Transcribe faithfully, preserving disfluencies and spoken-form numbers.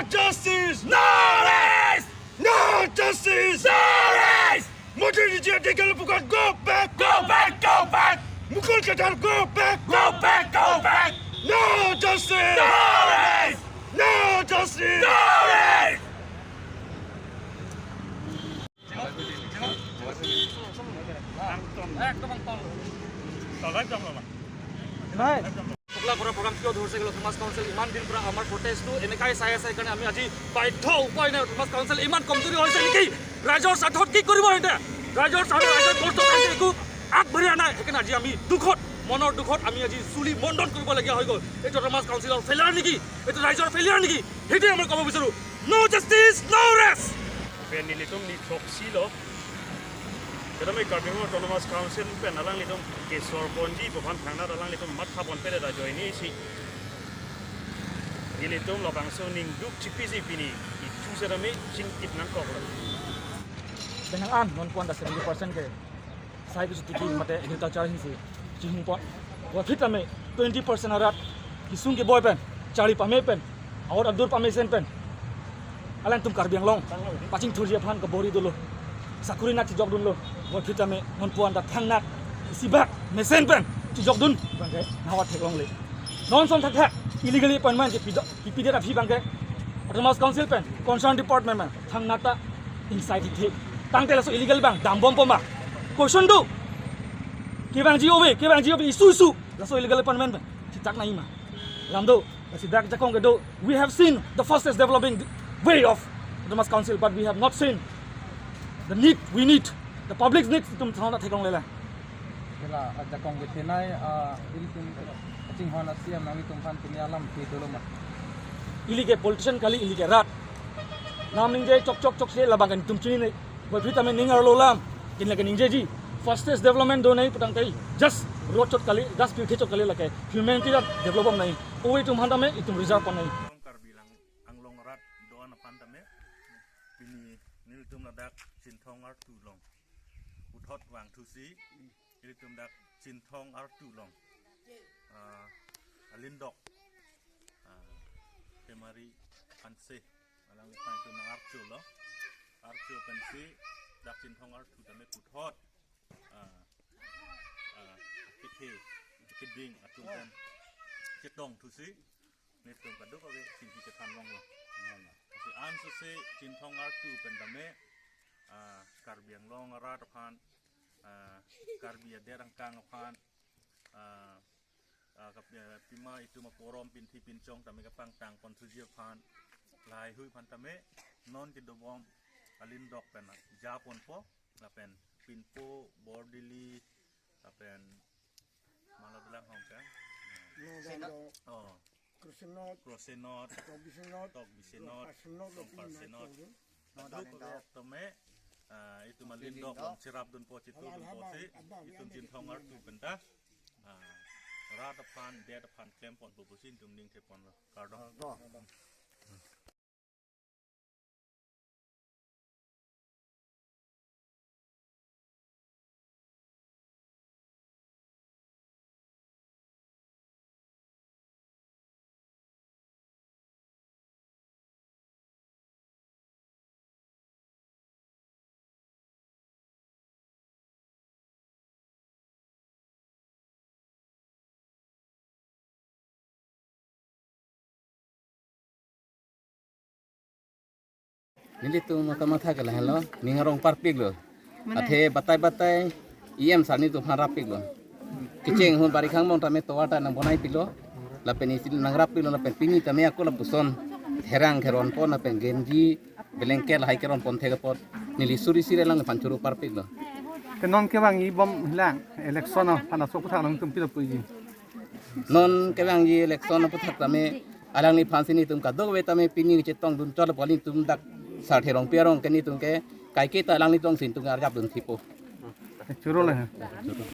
Justice! No rest! No justice! No rest! Montri Rijit Dikir Lephuka, go back! Go back! Go back! Mukul Chandra, go back! Go back! Go back! No justice! No rest! No justice! No rest! একদম, একদম। একদম, একদম, একদম। শুক্লা কৰা প্ৰগ্ৰাম কিয় ধৰিছে গ'ল? Autonomous council ইমান দিন পৰা আমাৰ প্ৰটেষ্টটো এনেকাই চাই আছে, সেইকাৰণে আমি আজি বাধ্য, উপায় নাই। অট'নমাছ কাউন্সিল ইমান কমজুৰি হৈছে নেকি? ৰাইজৰ স্বাৰ্থত কি কৰিব সিহঁতে? ৰাইজৰ স্বাৰ্থত, ৰাইজৰ কষ্টত সিহঁতে একো আগবাঢ়ি অহা নাই। সেইকাৰণে আজি আমি দুখত, মনৰ দুখত আমি আজি চুলি মণ্ডন কৰিবলগীয়া হৈ গ'ল। এইটো অট'নমাছ কাউন্সিলৰ ফেইলিয়াৰ নেকি? এইটো ৰাইজৰ ফেইলিয়াৰ নেকি? সেইটোৱে মই ক'ব বিচাৰোঁ। No justice, no rest! Pen nelitum ni throksi lo. Kedam Karbi Anglong Autonomous Council pen alanglitum kesor ponji pu aphan thangnat alanglitum matha ponpe da joini si. Nelitum labangso ningduk chipiji pini ichu serami chingkit nangkok lo. Benang an non puan da seventy percent ke sai kusu tiki mate agriculture ahin si chihung pon. Wa phit tame twenty percent arat kisung keboi pen, charli pame pen, awor adur pamesen pen, alangtum Karbi Anglong pachingthurji aphan kabor-i dolo. Sakuri nat chijokdunlo. Wa phit tame non puan da thangnat isi bak mesen pen chijokdun abangke nahawat theklongle. Non son thakthak illegally appointment kepi do, kepidet aphi abangke Autonomous Council pen concerned department pen thangnat ta ingsai thithe. Tangte laso illegal abang dambompo ma? Question do. Kevangji ove, kevangji ove isu isu laso illegal appointment pen chitak nangji ma? Lam do, lasi dak ajakong kedo, we have seen the fastest developing way of Autonomous Council, but we have not seen the need, we need, the public's needs itum thangnat theklongle la. Kela ajakong kethenei, ah, ilitum kachinghon a-C M nanglitum aphan pini alam pi dolo ma? Ili ke politician kali, ili ke rat. Nam ningje chok chok chok se labang kan itum chininei. Wa phit tame ning arlo lam. Kin lake ningjeji. Fastest development donei putangte just road chot kali, das pirthe chot kali lake. Humanity rat develop bomnei. Ove itum aphan tame itum reserve ponnei. Karbi Anglong rat do-an aphan tame pini nelitum ladak Chinthong artu along puthot vangthusi, ilitum dak Chinthong artu along, ah, alindok, ah, Temari Hanse, alangli aphan itum nang-archo lo, archo pensi dak Chinthong artu tame puthot, ah, ah, kethe, keding atum pen chetongthusi, nelitum kadokave chingki chethan longlo. Lasi ansose Chinthong artu pen tame, ah, Karbi Anglong arat aphan, ah, Karbi adet angkang aphan, ah, ah, kap-, eh, pima itum aporom pinthi pinchong tame kapangtang ponthuji aphan lahaihui aphan tame non kedobom alindok pen japonpo, lapen pinpo, bordili, lapen mala bilang hong ka? No, no, no. Oh. Crossing North, Crossing North, Tok Bisinot, Tok Bisinot, Parsinot, Tok Parsinot. Parsinot. Kadokave tame, ah, itum alindok along cherapdunpo, chitudunpo si, itum Chinthong artu pen ta, ah, rat aphan, det aphan klemponpo pusi itum ningtheponlo. Kardom. Kardom. Nelitum matha matha ke lahenlo, ning arong parpiklo. Mane? Athe batai batai E M sir nelitum aphan rappiklo. Kecheng ahut bari khang mong tame tovar ta nangbonaipiklo. Lapen isi nangrappiklo, lapen pini tame ako lapuson therang keronpon lapen genji blanket lahai keronpon thek apot neli suri siri alangliphan choro parpiklo. Ke non kevangji bomlang election aphan aso aputhak nangtum pilo puji? Non kevangji election aputhak tame alangliphan si nelitum kadokave tame pini chetongdun chotpo, nelitum dak Sarthe Rongpi arong ke nelitum ke kaike ta alanglitum si nelitum arjapdun thipo. Choro le.